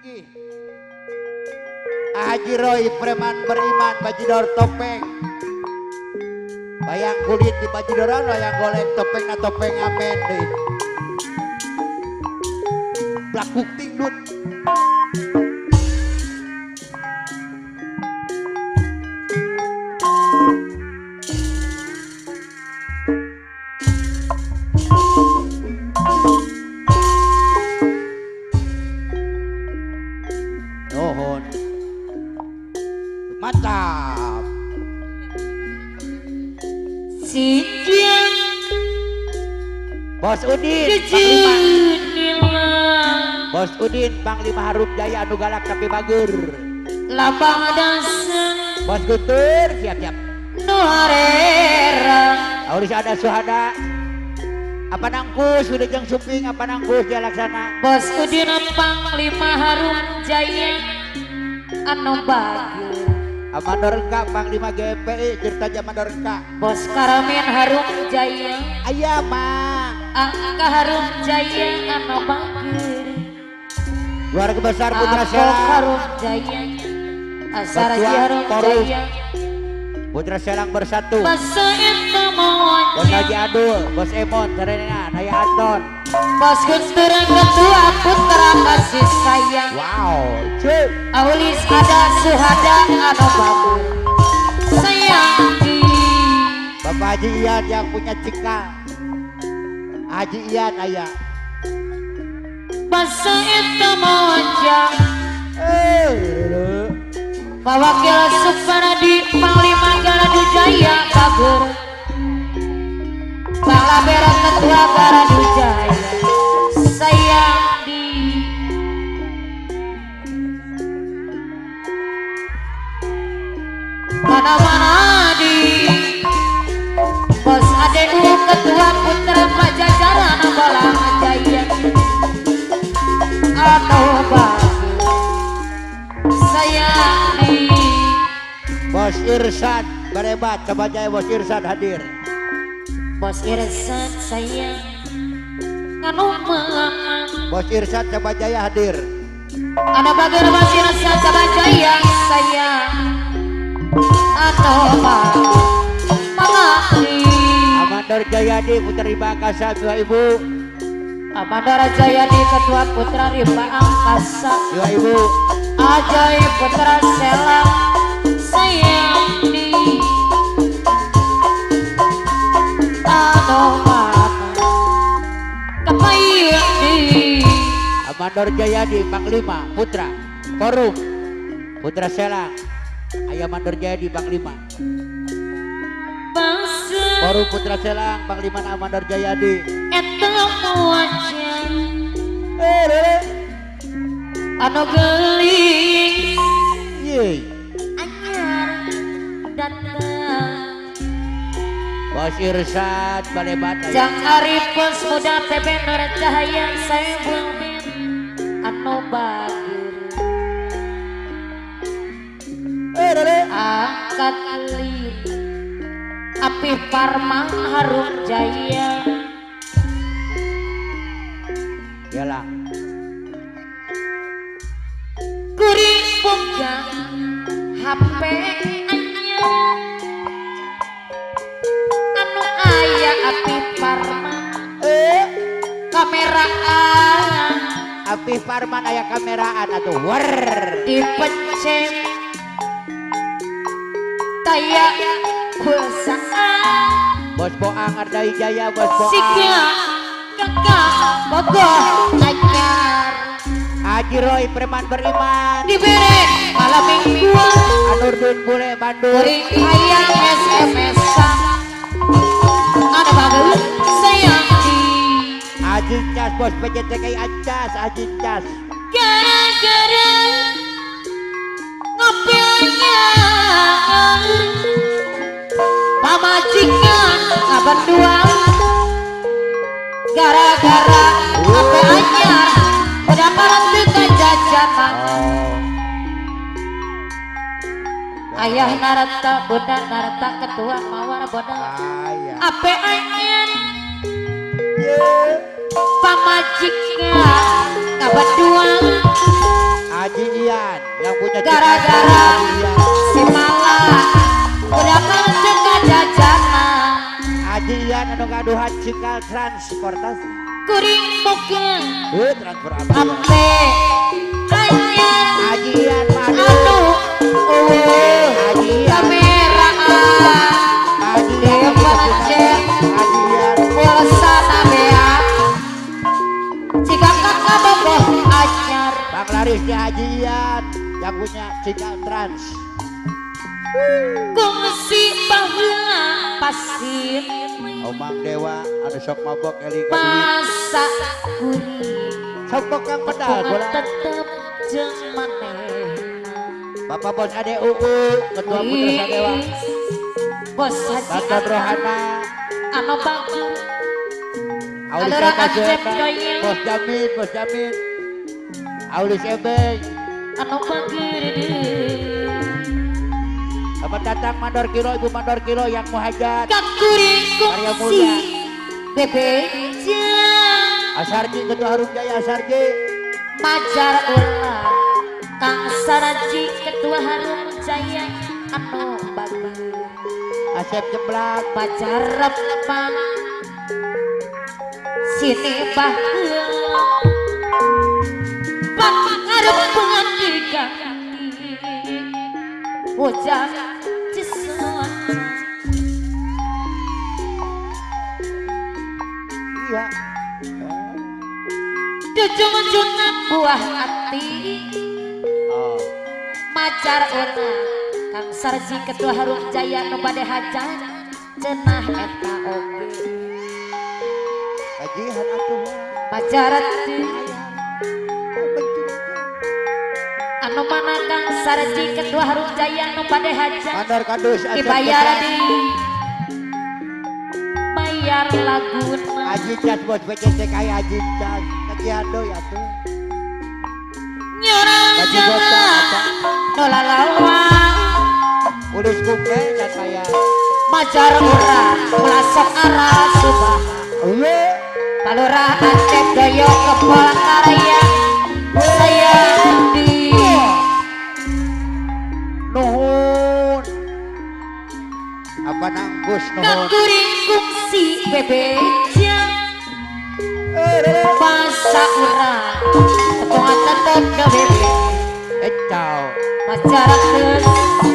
Tinggi. Haji Roy preman beriman bajidor topeng. Bayang kulit di bajidoran wayang golek topeng na topeng amen deui. Blakuk tingdut. Nuhun. Mantap. Sijing Bos Udin, Panglima. Bos Udin, Panglima Harum Jaya anu galak tapi bager. Lambang daseng. Bos Guntur, siap-siap. Nu harerang. Auris ada suhada. Apa nangkus, udah jeng suping, apa nangkus dia laksana. Bos Udin Panglima Harum Jaya anu bager. Amandor Rengka, Panglima GMPI, cerita Amandor Rengka. Bos Karamin Harum Jaya. Ayah ma. Angka Harum Jaya anu bager. Keluarga besar Putra Selang. Harum Jaya. Asaraji Harum Jaya. Putra Selang bersatu. Bos Haji Adul, Bos Emon, Serena, Naya Anton. Bos Guntur Ketua Putra kasih sayang. Wow, cuy. Aulis ada suhada anu bagus. Sayang di Bapak Haji Ian yang punya cikal. Haji Ian ayah. Basa eta moja. Pak Wakil Suparadi Panglima Garadu Jaya bager. Pak Labera Ketua Garadu Jaya. Sayang di mana-mana di Bos ADU Ketua Putra Pajajaran Bolang Jaya atau bagus sayang di Bos Irsan berebat coba jaya Bos Irsan hadir. Bos Irsan sayang anu mama. Bos Irsan coba jaya hadir. Ada bager Bos Irsan coba jaya sayang atau mama di Amandor Jayadi Putra Rimba Angkasa dua ibu. Amandor Jayadi Ketua Putra Rimba Angkasa dua ibu. Ajai Putra Selang sayang di anu mama kepayun di Amandor Jayadi Panglima Putra Forum Putra Selang. Ayah Mandor Jayadi Panglima Forum Putra Selang Panglima Amandor Jayadi. Eta wajah anu geulis anyar datang. Bos Irsan balebat Jang Arif Bos Muda PB Nur Cahaya Saibul Bin anu bager. Angkat alit Api Parman Harum Jaya. Yalah. Kuring boga HP anyar anu aya Api Parman. Kameraan Api Parman aya kameraan atuh wer dipencet taya pulsaan. Bos Boang Ardai Jaya Bos Boang. Siga kakak bogoh anyar. Haji Roy preman beriman. Dibere malam mingguan. Anurdun Bule Bandung. Kuring hayang SMS-an. Ada bagus sayang di Haji Cas Bos PJTKI Acas Haji Cas. Gara-gara ngopilnya pamajikan ngabenduan. Gara-gara HP anyar udah parang teu jajanan. Ayah narata bunda narata ketua mawar boda. HP anyar pamajikan ngabenduan. Ian yang punya gara-gara si Mala udah kanceng jajanan. Haji Ian anu gaduhan cikal transportasi. Kuring boga transfer apa? Ampe anyar. Haji Ian madu. Anu Haji Ian. Kameraan. Haji Ian. Haji Ian. Pulsa tabea. Jika kakak bogoh anyar. Bang Laris di Haji Ian yang punya cikal trans. Kungsi baheula pasir. Omang Dewa anu sok mabok eling ka duit. Masa kuring Sok bokang pedal bola. Tetep jeung maneh. Bapak Bos Ade UU Ketua Putra Sadewa. Bos Haji Bapak Rohana anu bagus. Aulis Acep Doyeng. Bos Jamin, Bos Jamin. Aulis Ebeng anu bageur. Selamat datang Mandor Kilo, Ibu Mandor Kilo yang mau hajat. Kakuring kungsi bebeja. Asarji Ketua Harum Jaya Asarji. Majar ulah Kang Saraji Ketua Harum Jaya anu bagus. Asep Jeblak. Majar Rempang sini baheula. Pangarep diganti bocah cisot. Iya. Jujung-jungan buah hati. Oh. Macar ona Kang Sarji Ketua Harum Jaya nu bade hajat cenah eta oge. Kajihan atuh. Macar teu. Anu mana Kang Sarji Ketua Harum Jaya nu bade hajat. Mandor kadus dibayar di bayar laguna. Haji Cas bos PCC kaya Haji Cas kajian deui atuh. Nyorang jalan nu lalawang. Ulis kupe can bayar. Majar urang ulah sok arah subah. Palurah Acep Doyok Kepol Karya sayang di. Nuhun. Apa nanggus nuhun. Kakuring kungsi bebeja. Masa urang tepungan tetep ke bebe. Ecau. Masyarakat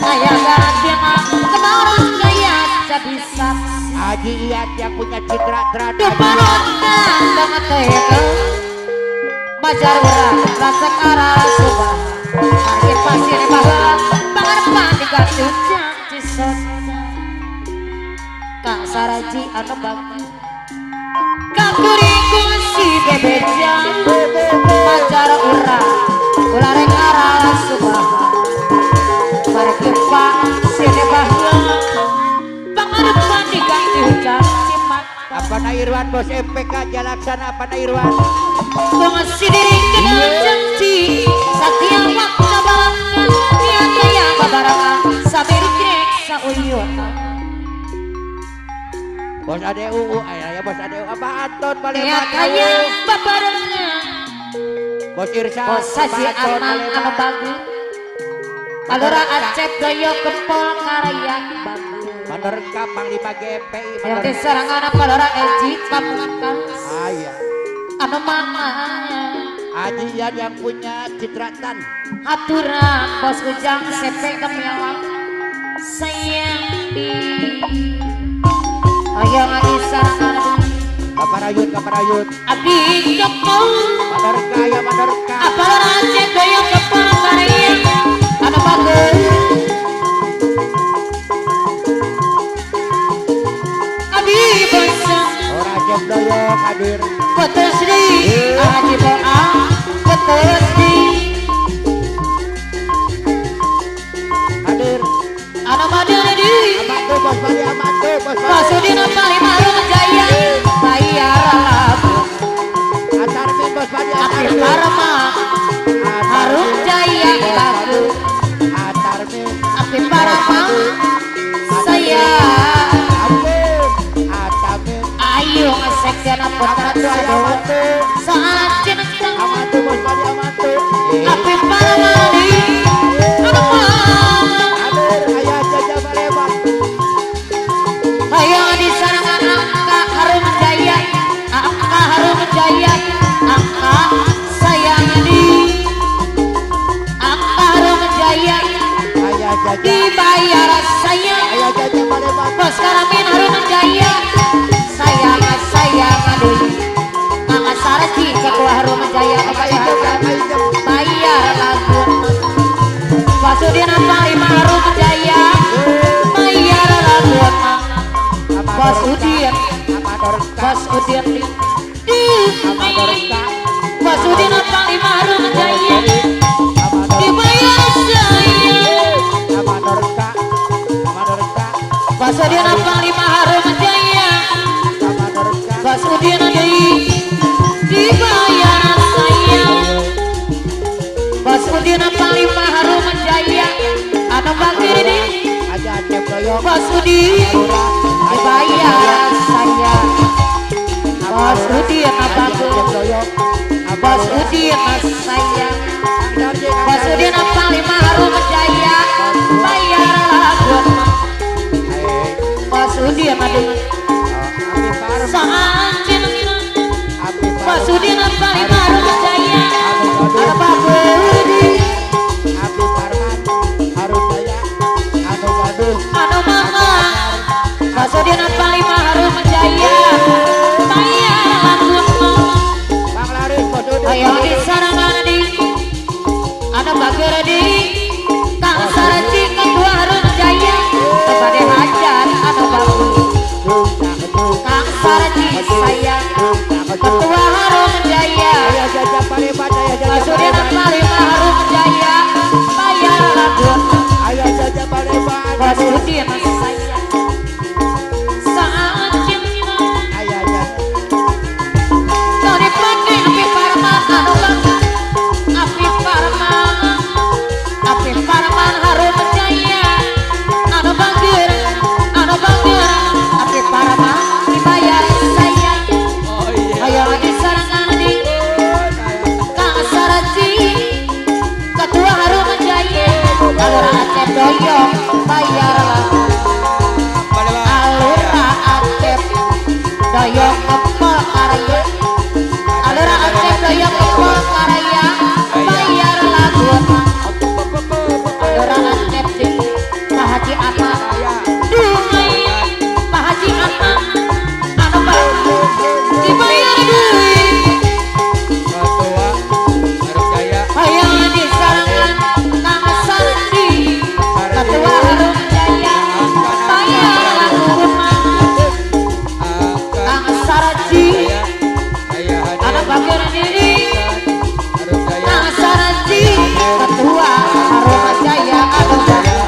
aya gantina kemarin gaya jadi saksi. Haji Ian yang punya citra trans. Duparonta banget teh. Majar urang rasa arah subah. Margi pasir baheula pangarepan diganti ujang cisot. Kang Saraji anu bagus. Kakuring kungsi bebeja. Majar urang ulah rek arah subah. Margi pasir baheula pangarepan diganti ujang cimat. Apa na Irwan bos MPK Jalaksana apa na Irwan? Kungsi diri kenal janji satia waktu barengan niat kaya babarengan sabir krek sauyuna. Bos Ade UU aya bos Ade UU apa Anton Palembang. Niat kaya babarengan. Bos Irsa Bos Haji Amang anu bagus. Palurah Acep Doyok Kepol Karya bagus. Mandor Kap Panglima GMPI. Yang diserangan Palurah Eji Pamungkas. Aya. Anu mana Haji Ian yang punya citratan. Aturan Bos Ujang sepe kemiawang sayang di. Ayo ngadi sarangan. Kaparayut kaparayut. Abdi kepol. Mandor kaya mandor ka. Palurah Acep Doyok Kepol Karya anu bagus. Abdi bosan. Ora Acep Doyok hadir. Putus di Haji Boa putus di hadir. Anu madir di. Amatu bos Bali amatu bos Bali. Pasudina Panglima Harum Jaya bayar lagu. Atarmin bos Bali Api Parma Harum Jaya lagu. Atarmin Api Parma saya. Ayo ngesek putra saat jeneng. Amatu bos Bali amatu. Api Parma di. Bos Udin Panglima Harum Jaya bayar laguna. Bos Udin, Bos Udin, Bos Udin Panglima Harum Jaya dibayar saya. Bos Udin Panglima Harum Jaya, Bos Udin deui dibayar saya. Bos Udin Panglima Harum Jaya anu bageur deui. Bos Udin dibayar saya. Bos Udin bageur, Bos Udin saya. Bos Udin Panglima Harum Jaya bayar laguna. Bos Udin aduh soal cinta. Bos Udin Panglima Harum Jaya anu bageur deui. Anu mama Bos Udin Panglima Harum Jaya bayar laguna. Ayo disarangan di anu bageur di Kang Sarji Ketua Harum Jaya bade hajat anu bageur. Kang Sarji saya Ketua Harum Jaya. Bos Udin Panglima Harum Jaya bayar laguna. Bos Udin saya saat cinta dari pagi api parman anu bageur. Api parman, api parman Harum Jaya anu bageur, anu bageur. Api parman dibayar saya. Ayo disarangan di Kang Sarji Ketua Harum Jaya. Alura Acep Doyok bayar laguna. Alura Acep Doyok Kepol Karya, Alura Acep Doyok Kepol Karya bayar laguna. Alura Acep di Pak Haji Ahmad Dumai, Pak Haji Ahmad anu bageur dibayar deui. Ayo disarangan Kang Sarji Ketua Harum Jaya bayar laguna. Kang Sarji anu bageur deui. Kang Sarji Ketua Harum Jaya anu bageur.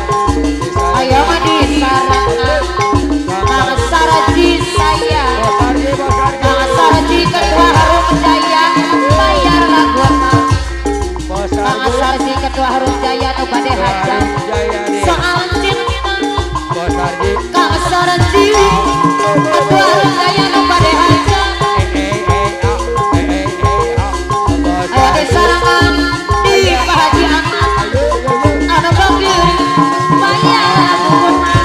Ayo disarangan Kang Sarji saya. Kang Sarji Ketua Harum Jaya bayar laguna. Kang Sarji Ketua Harum Jaya nu bade hajat soal cinta. Kang Sarji Ketua Harum Jaya nu bade hajat. Ayo disarangan di Pak Haji Ahmad anu bageur bayar laguna.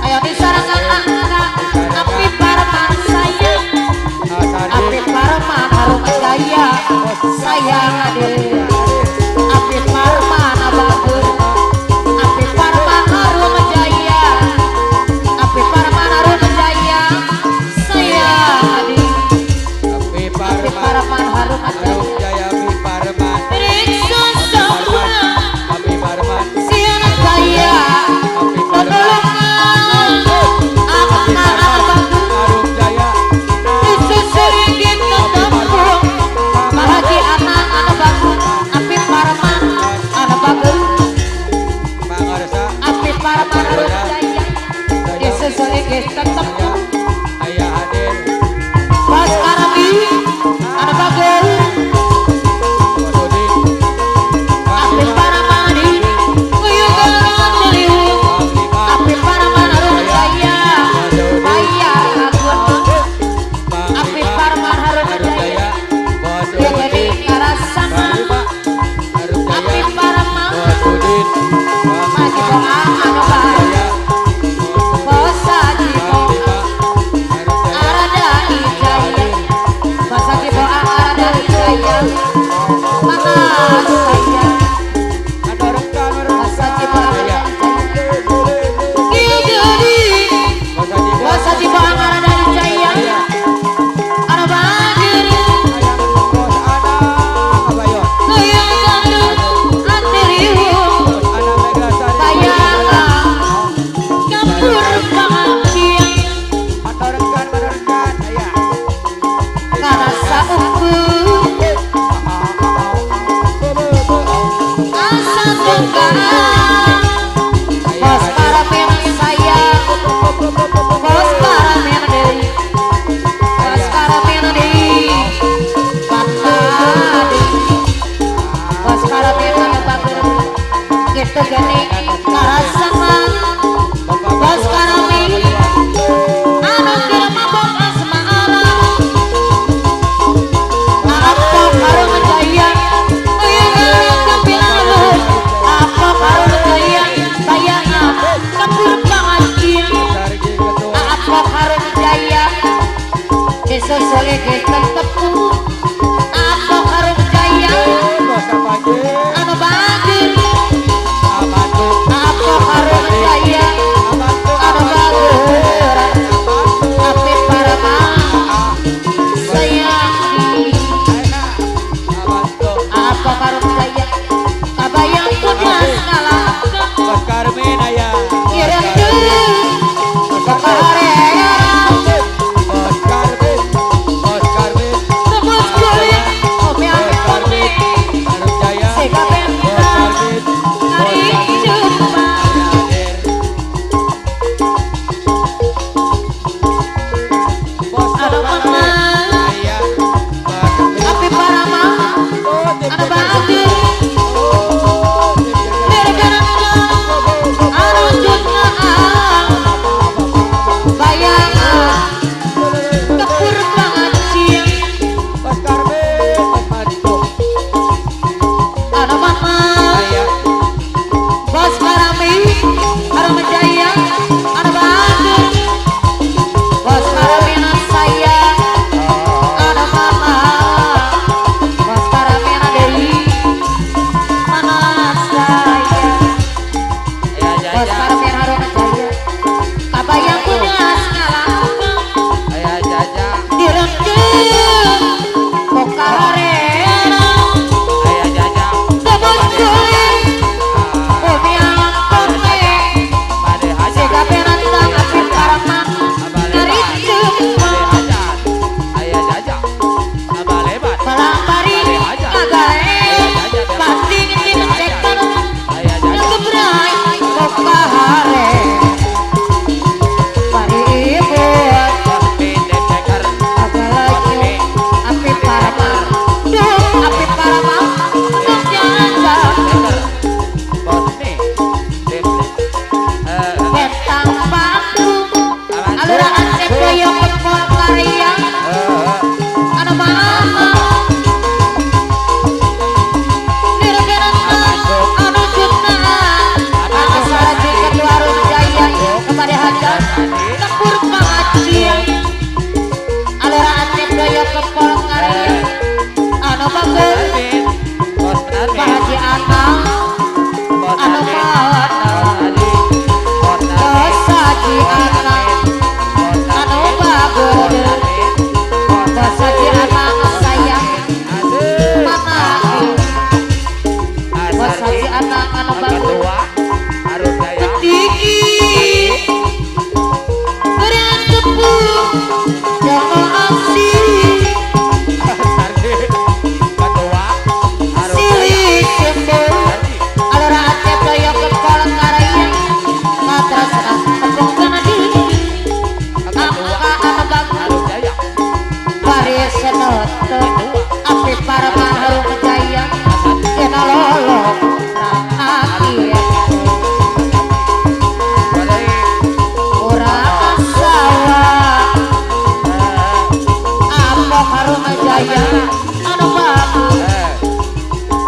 Ayo disarangan Api Parman saya, Api Parman Harum Jaya sayang ade. Api Parman bageur, Api Parman Harum Jaya, Api Parman Harum Jaya sayang ade. Api Parman Harum Jaya Riksa sampurna sian kaya penolongan anak anu bageur disusuri kita tembung Pak Haji anak anu bageur.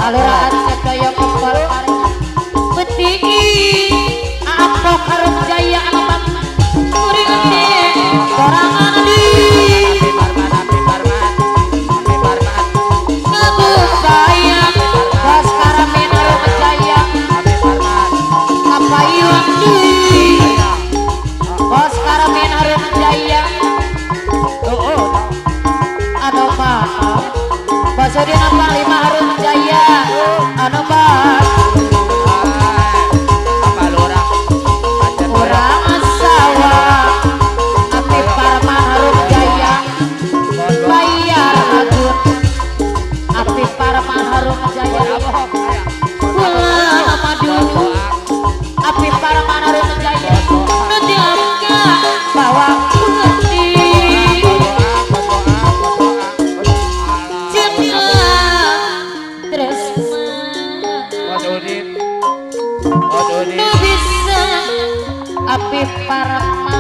Paluraan sedaya kempol peti Aapok Harum Jaya anu kuring teh sorangan di Sayang Bos Karamen Harum Jaya kapayun deui Bos Karamen Harum Jaya anu maaf Bos Udin Panglima Harum Jaya anu maaf urang sawah Api Parman Harum Jaya bayar agun Api Parman Harum Jaya gula madu Api Parman Harum Jaya nu diamka bawang putih cinta tresna nu bisa Api Parman.